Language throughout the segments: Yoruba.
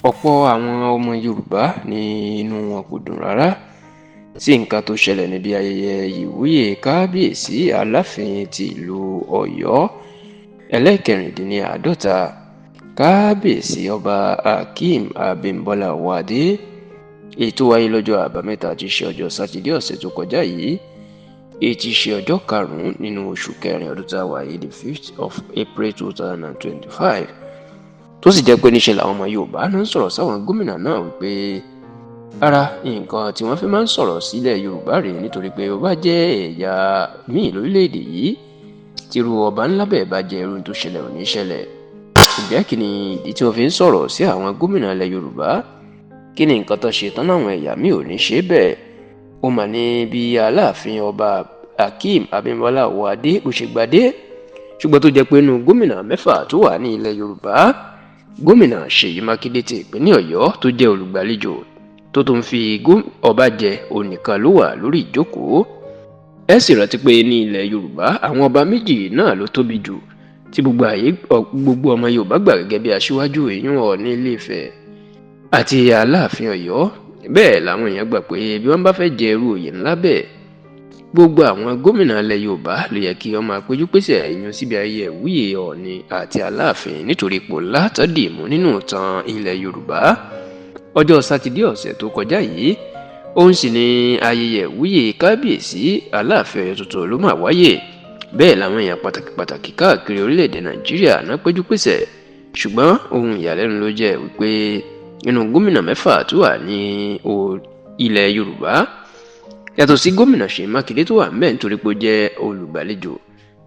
Ọ̀pọ̀ àwọn ọmọ Yorùbá ní inú wọn kò dùn rárá sí nǹkan tó ṣẹlẹ̀ níbi ayẹyẹ ìwúyè Kábíyèsí Aláàfin ti ìlú Ọ̀yọ́ ẹlẹ́ẹ̀kẹrìndínláàádọ́ta, Kábíyèsí Ọba Akeem Abímbọ́lá Ọwọ́adé, èyí tó wáyé lọ́jọ́ Àbámẹ́ta tí í ṣe ọjọ́ Sátidé ọ̀sẹ̀ tó kọjá yìí, èyí tí í ṣe ọjọ́ karùn-ún nínú oṣù kẹrin ọdún tá a wà yìí, the 5th of April 2025, tó sì jẹ́ pé níṣe làwọn ọmọ Yorùbá náà ń sọ̀rọ̀ sáwọn gómìnà náà wípé ara nǹkan tí wọ́n fi máa ń sọ̀rọ̀ sílẹ̀ Yorùbá rèé, nítorí pé ó bá jẹ́ ẹ̀yà míì lórílẹ̀‐èdè yìí tírú ọba ńlá bẹ́ẹ̀ bá jẹ́, irú tó ṣẹlẹ̀ ò ní ṣẹlẹ̀. Ǹjẹ́ kí ni ìdí tí wọ́n fi ń sọ̀rọ̀ sí àwọn gómìnà ilẹ̀ Yorùbá? Kí ni nǹkan tó ṣe tán láwọn ẹ̀yà míì ò ní ṣe bẹ́ẹ̀? Ó mà ní bí Aláàfin Ọba Akeem Abímbọ́lá Ọwọ́adé bó ṣe gbadé, ṣùgbọ́n tó jẹ́ pé inú gómìnà mẹ́fà tó wà ní ilẹ̀ Yorùbá, gómìnà Ṣèyí Mákindé ti ìpínlẹ̀ Ọ̀yọ́ tó jẹ́ olùgbàlejò tó tún fi ọba jẹ, onìkan ló wà lórí ìjókòó. Ẹ sì rántí pé ní ilẹ̀ Yorùbá, àwọn ọba méjì náà ló tóbi jù tí gbogbo àyè gbogbo ọmọ Yorùbá gbà gẹ́gẹ́ bí aṣíwájú, èyún Ọọ̀ni Ilé-Ifẹ̀ àti Aláàfin Ọ̀yọ́. Bẹ́ẹ̀ làwọn èèyàn gbà pé bí wọ́n bá fẹ́ jẹ irú oyè ńlá bẹ́ẹ̀, gbogbo àwọn gómìnà ilẹ̀ Yorùbá ló yẹ kí wọ́n máa péjú pésẹ̀ ìyún síbi ayẹyẹ ìwúyè Ọọ̀ni àti Aláàfin, nítorí ipò ńlá tó dì mú nínú ìtàn ilẹ̀ Yorùbá. Ọjọ́ Sátidé ọ̀sẹ̀ tó kọjá yìí, òun sì ni ayẹyẹ ìwúyè Kábíyèsí Aláàfin Ọ̀yọ́ tuntun ló máa wáyé. Bẹ́ẹ̀ làwọn èèyàn pàtàkì pàtàkì káàkiri orílẹ̀-èdè Nàìjíríà náà péjú pésẹ̀, ṣùgbọ́n ohun ìyàlẹ́nu ló jẹ́ wípé nínú gómìnà mẹ́fà tó wà ní ilẹ̀ Yorùbá, yàtọ̀ sí gómìnà Ṣèyí Mákindé tó wà ńbẹ̀ nítorí pé ó jẹ́ olùgbàlejò,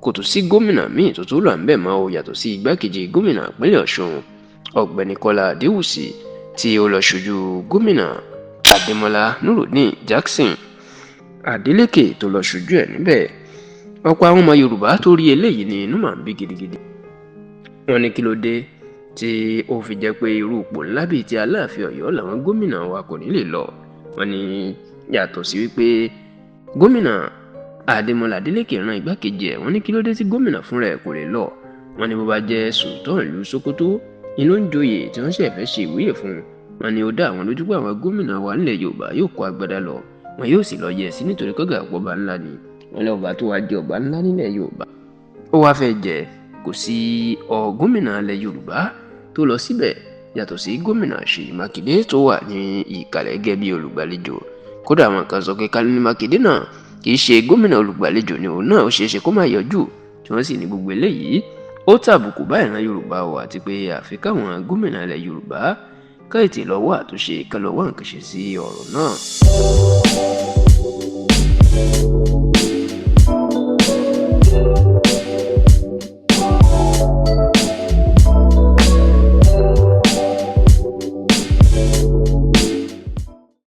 kò tún sí gómìnà míì tó tún wà ńbẹ̀ mọ́ o, yàtọ̀ sí igbákejì gómìnà ìpínlẹ̀ Ọ̀ṣun, Ọ̀gbẹ́ni Kọ́lá Adéwùsì, tí ó lọ ṣojú gómìnà Adémọ́lá Nurudeen Jackson Adeleke tó lọ ṣojú ẹ̀ níbẹ̀. Ọ̀pọ̀ àwọn ọmọ Yorùbá tó rí eléyìí ní inú máa ń bí gidigidi. Wọ́n ní kí ló dé tí ó fi jẹ́ pé irú ipò ńlá bíi ti Aláàfin Ọ̀yọ́ làwọn gómìnà wa kò ní lè lọ? Wọ́n ní yàtọ̀ sí wípé gómìnà Adémọ́lá Adélékè rán igbákejì ẹ̀, wọ́n ní kí ló dé tí gómìnà fúnra ẹ̀ kò lè lọ? Wọ́n ní bó bá jẹ́ Sultan ìlú Sokoto inú ń joyè tí wọ́n ṣẹ̀ fẹ́ ṣe ìwúyè fún un, wọ́n ní ó dá àwọn lójú pé àwọn gómìnà wa nílẹ̀ Yorùbá yóò kó agbádá lọ, wọn yóò sì lọ yẹ sí, nítorí kọ́gà ọba ńlá ni. Wọ́n lé ọba tó wá jẹ ọba ńlá nílẹ̀ Yorùbá ó wá fẹ́ jẹ, kò sí ọ gómìnà ilẹ̀ Yorùbá tó lọ síbẹ̀ yàtọ̀ sí gómìnà Ṣèyí Mákindé tó wà ní ìkàlẹ̀ gẹ́gẹ́ bí olùgbàlejò. Kódà àwọn kan sọ pé Kálí Mákindé náà kì í ṣe gómìnà olùgbàlejò ni òun náà, ó ṣeé ṣe kó má yọjú, tí wọ́n sì ní gbogbo eléyìí ó tàbùkù bá ìran Yorùbá o, àti pé àfi káwọn gómìnà ilẹ̀ Yorùbá ká ètè lọ́wọ́ àtúnṣe ká lọ́wọ́ nǹkan ṣe sí ọ̀rọ̀ náà.